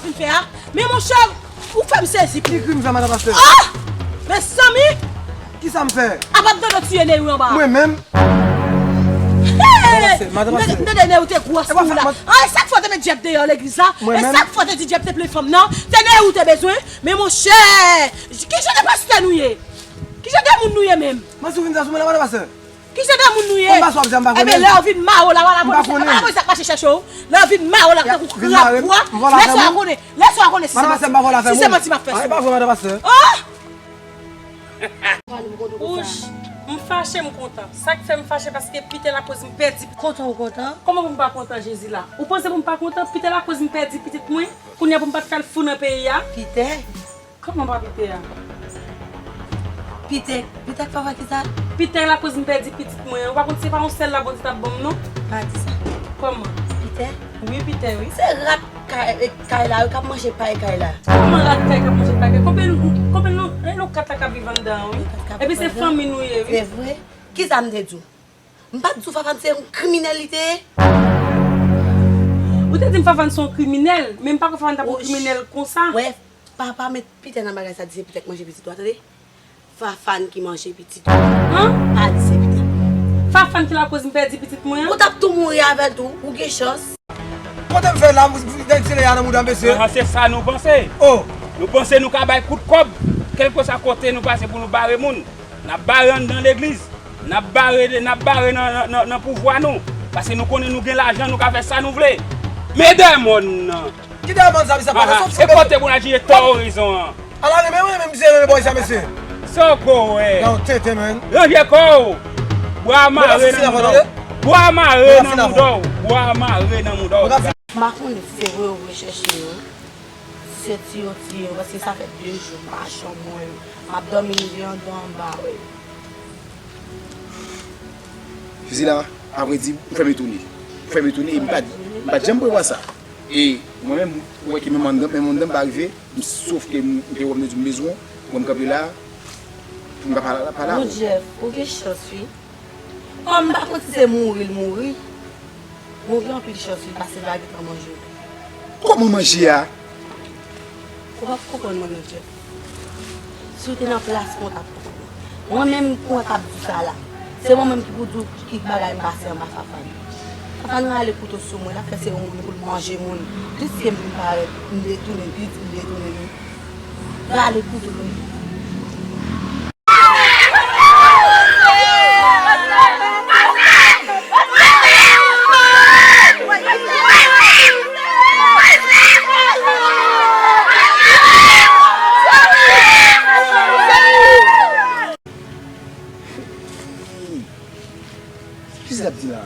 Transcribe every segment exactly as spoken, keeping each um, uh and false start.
fin fè a. Men monchè, ou fè m sezi. Ki krim m fè, madan pastè? Ah! Mezanmi! Kisa m fè? Apa m tande w tiye Neyou anba a. Mwen menm? Hey! Madan pastè, madan pastè. M tande, m tande Neyou te gwòs pou w la. Ah, e sa k fè w te met Djèf deyò legliz la? E sa k fè w te di Djèf te plen fanm nan? Se Neyou w te bezwen? Men monchè, ki jan de pastè nou ye? Ki jan de moun nou ye menm? Mwen sou vin sa sou mwen la, madan pastè. Ki jan de moun nou ye? Konn pase w ap di a, m pa konnen. Ebyen, lè yo vin mare w la, wala polis, a polis ap mache chèche w. Lè yo vin mare w la, tankou krab bwa, lè sa w a konnen, lè sa w a konnen si se manti, si se manti m ap fè sou ou. Ah, e pa vre, madan pastè. Oh! Ouch, m fache, m kontan. Sa k fè m fache, paske Pitè lakoz m pèdi. Kontan ou kontan? Kòman pou m pa kontan, Jezi la? Ou panse pou m pa kontan? Pitè lakoz m pèdi pitit mwen, kounye a pou m pa t fè l fou nan peyi a? Pitè? Kòman pa Pitè a? Pitè, Pitè k fè w fè kisa? Pitè lakoz m pèdi pitit mwen an. Ou pa konn se pa yon sèl la Bondye t ap ban m non. Pa di sa. Kòman? Pitè? Wi, Pitè, wi. Se rat kay, e, kay la, wi, k ap manje pay kay la. Kòman rat kay k ap manje pay kay? Konbyen, konbyen nou, e, nou kat la k ap viv anndan an, wi. Epi se fanmi nou ye, wi. Se vre? Kisa m te di w? M pa t di w Fafane se yon kriminèl li te ye? Ou te di m Fafane se yon kriminèl, men m pa kwè Fafane t ap yon kriminèl konsa. Wè, pa, pa met Pitè nan bagay sa, di se Pitè k manje pitit ou a, tande? Fafane ki manje pitit ou. An? Pa di se Pitè. Fafane ki lakoz m pèdi pitit mwen an? Ou t ap tou mouri avè l tou, ou gen chans. Kote m fè la, m, m, m, se le a nan mouda mesye. Ah, se sa nou panse. Oh. Nou panse nou ka bay kout kòb, kèlkeswa kote nou pase pou nou bare moun. N ap bare anndan legliz. N ap bare, n ap bare nan, nan, nan, nan pouvwa nou. Paske nou konnen nou gen lajan, nou ka fè sa nou vle. Men dèmòn nan. Ki dèmòn sa, misye ap pale? Aha. E kote pou n al jije tò orizon an? Ala renmen, renmen misye, renmen bòy sa, mesye. Sa w ko wè? Nan tenten, man. Ranje kò w. Bwa mare nan mouda w. Bwa mare nan mouda w. Bwa mare nan mouda w. M pa konnen si se vre ou vle chèche yo. Se tiyo tiyo, paske sa fè de jou m pa janm wè yo. M ap dòmi m gen anndan anba, wi. Jezi la, apre di, ou fè m etone. Ou fè m etone, e m pa, m pa t janm prevwa sa. E mwen menm, ou wè ke menm anndan, menm anndan m pa rive, m, sof ke m, m te wè m te di m bezwen, mwen m kanpe la, pou m ka pale, pale avè w. Bon, Jeff, ou gen chans, wi. Kòm m pa konn si se mouri l mouri, men w gen anpil chans wi, paske l pa gentan manje w. Kòman manje a? Ou p ap konprann mwen non, Jeff. Si w te nan plas mwen, w t ap konprann mwen. Mwen menm, pou mwen k ap di w sa la, se mwen menm ki pou di w ki bagay m pase anba Fafane. Fafane rale kouto sou mwen, l ap fè se yon moun pou l manje moun. Jiske m vin parèt, m detounen, li di m detounen li. Rale kouto l wi. Kisa l ap di la?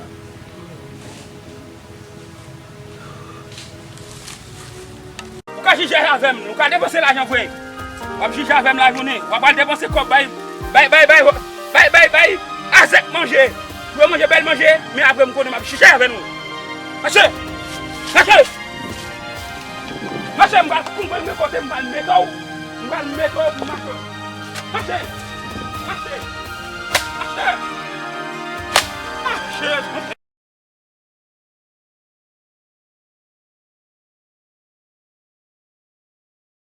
Ou ka jije avè m, ou ka depanse lajan vre. W ap jije avè m lajounen, w ap al depanse kòb bay, bay, bay, bay, bay, bay, bay azèk manje. Pou yo manje bèl manje, men apre m konnen m ap jije avè nou. Mache! Mache! Mache, m pral konprann men kote m pral mete w. M pral mete w pou mache. Mache! Mache! Mache! Mache!